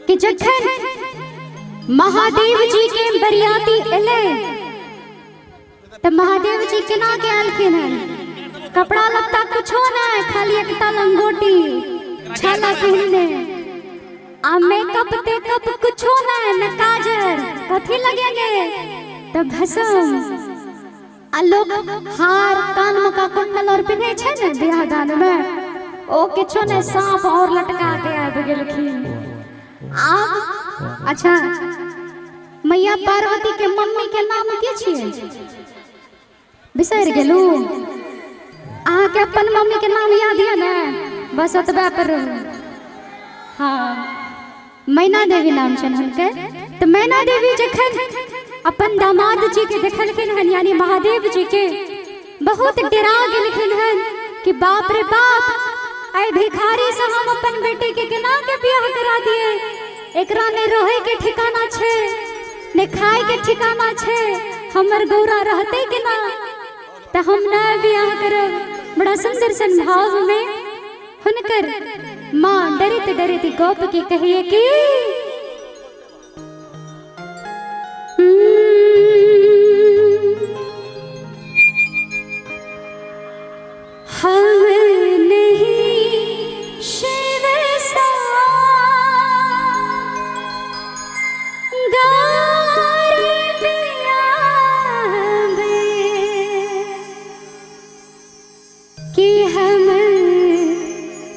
कि जखन महादेव जी के बरियाती एलै तऽ महादेव जी केना के आलखिन हन? कपड़ा लत्ता कुछो नहि, खाली एकटा लंगोटी छाला पहिनने आ मेकअप तेकअप कुछो नहि, न काजर कथी लगेने तऽ भसम आ लोक हार कान में का कुंडल और पिन्है छै ने बियाह दान में, ओ किछो नहि, साँप और लटका के आबि गेलखिन। आब अच्छा, मैया पार्वती के मम्मी के नाम की छियै? बिसरि गेलू? अहाँके अपन मम्मी के नाम याद यऽ ने? बस ओतबे पर रहू। हाँ, मैना देवी नाम छनि हुनकर। तऽ मैना देवी जखन अपन दामाद जी के देखलखिन हन, यानी महादेव जी के, बहुत डरा गेलखिन हन कि बाप रे बाप, एहि भिखारी से हम अपन बेटी के केना के बियाह करा दिए? एकरा ने रहे के ठिकाना छै, ने खाए के ठिकाना छै, हमर गौरा रहते केना? तऽ हम नहि बियाह करब। बड़ा सुंदर सन भाव में हुनकर माँ डरत डरत गप के कहिए कि हम नहीं शिव सा गौरी पियाबे कि हम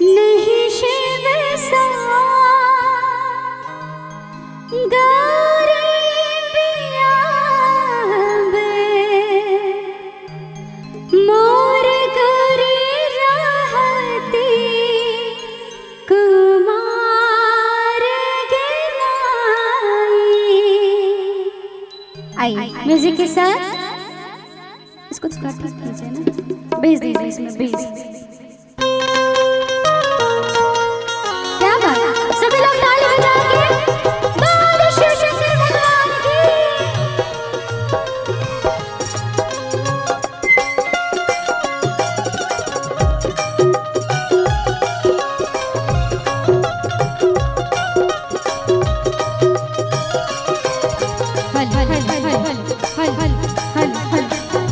नहीं शिव सा गौरी पियाबे, मोर गौरी रहती कुमार गिनाई। आई म्यूजिक के साथ इसको थोड़ा ठीक कीजिए ना, भेज दीजिए इसमें भेज। क्या बात, सभी लोग ताली बजा के बोलो शिव शंकर भगवान की। हल हल हल हल हल हल हल हल।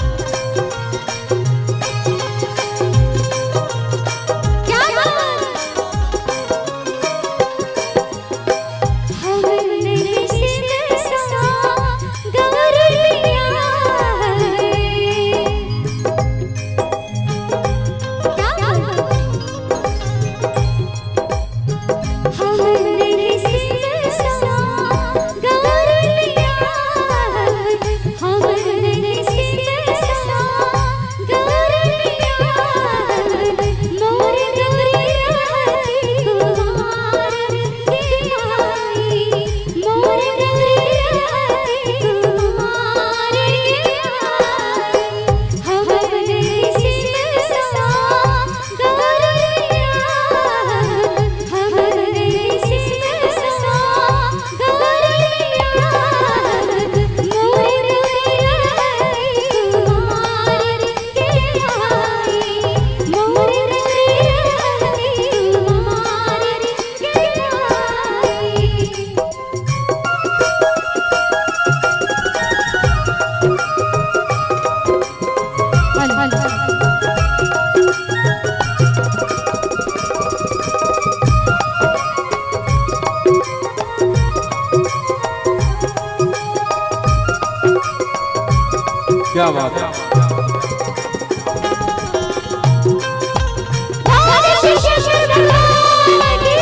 क्या बात, हम नहीं शिव सा गौरी पिया क्या बात, हम नहीं शिव सा गौरी पिया, हम नहीं शिव सा गौरी पिया, मोर गौरी रहती कुमार गिनाई, मोर गौरी रहती कुमार गिनाई, हम नहीं शिव सा गौरी पिया, हम नहीं शिव सा गौरी पिया, मोर गौरी रहती कुमार गिनाई, मोर गौरी रहती कुमार गिनाई। हल हल। क्या बात है। बोलो शिव शंकर भगवान की।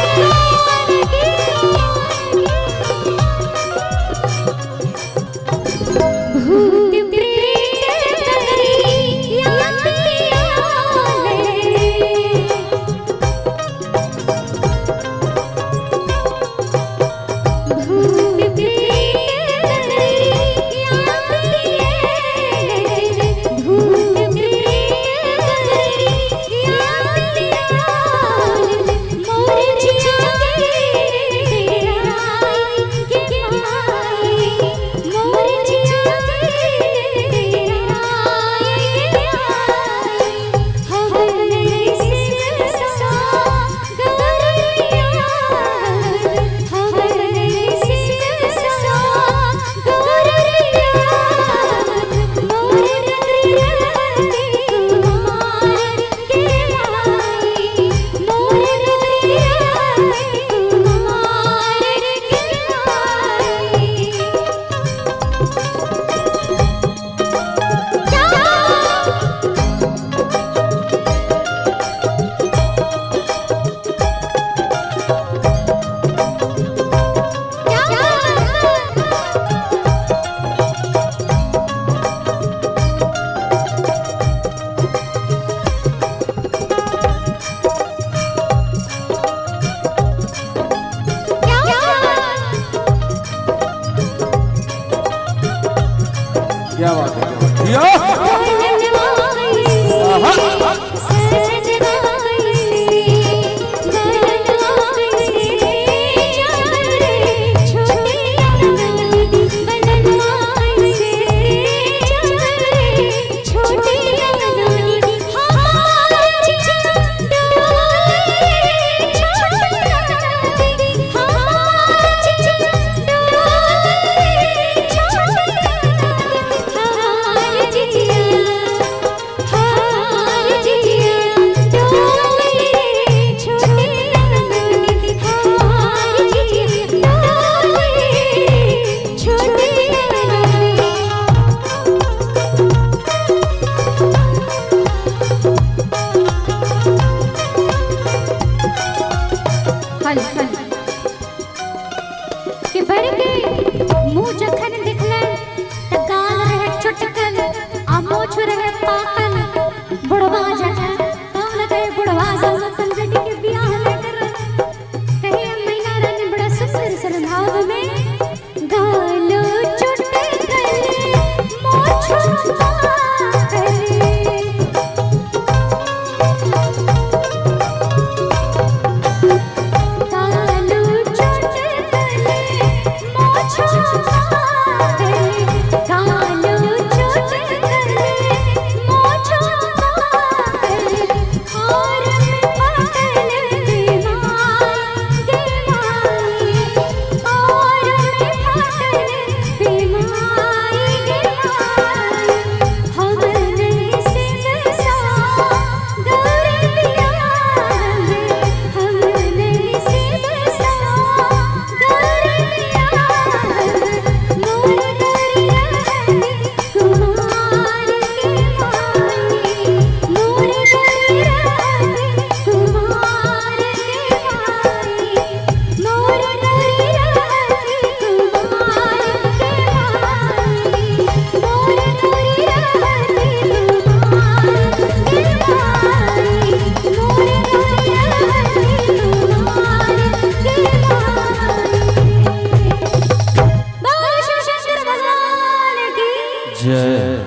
भूत प्रेत तरी भूत प्रेत क्या बात है, क्या बात है। यो! हल हल के भर के मुंह जखन देखलन त गाल रहे चुटकल आ मोछ रहे पाकल, बुढ़वा जखन तब लगे बुढ़वा सब अपन बेटी के बियाह न कर। कहे मैना रानी बड़ा सुंदर सन भाव में।